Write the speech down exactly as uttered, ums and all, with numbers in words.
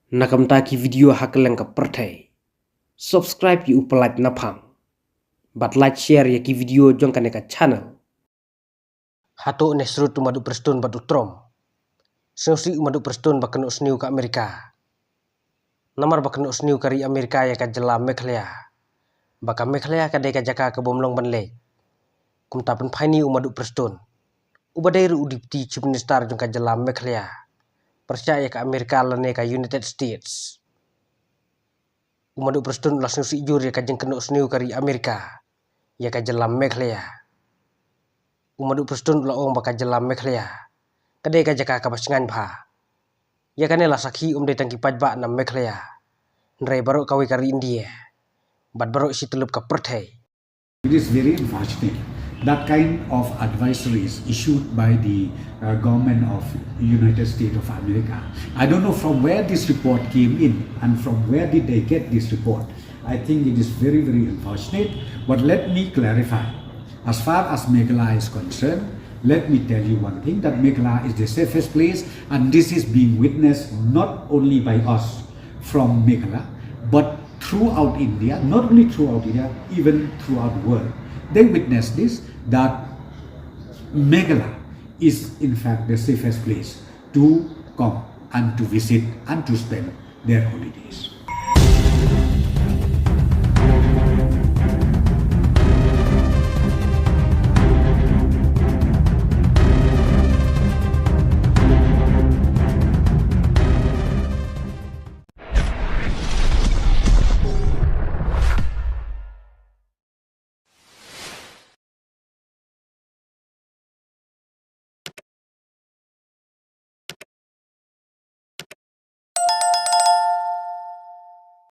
Na ka bynta ki video ha kylleng ka pyrthei, subscribe ïa u Palat Naphang bad like, share ïa ki video jong kane ka channel. Hato ne srut u Maduh Prestone bad u Trump? Sngewsih u Maduh Prestone ba kynnoh sniew ka Amerika. Namar ba kynnoh sniew ka ri Amerika ïa ka jylla Meghalaya, ba ka Meghalaya ka dei ka jaka ka bym long ban leit. Kumta pynphai ni u Maduh Prestone, uba dei ruh u Deputy Chief Minister jong ka jylla Meghalaya, pyrshah ïa ka Amerika lane ka United States. U Maduh Prestone u la sngewsih jur ïa ka jingkynnoh sniew ka ri Amerika ïa ka jylla Meghalaya. U Maduh Prestone u la ong ba ka jylla Meghalaya ka dei ka jaka kaba shngain bha. Ïa kane la sakhi ym dei tang ki paidbah na Meghalaya, hynrei baroh kawei ka ri India bad baroh shi tyllup ka pyrthei. It is very unfortunate that kind of advisories issued by the uh, government of United States of America. I don't know from where this report came in and from where did they get this report. I think it is very, very unfortunate. But let me clarify. As far as Meghalaya is concerned, let me tell you one thing, that Meghalaya is the safest place, and this is being witnessed not only by us from Meghalaya, but throughout India, not only throughout India, even throughout the world. They witness this, that Meghalaya is in fact the safest place to come and to visit and to spend their holidays.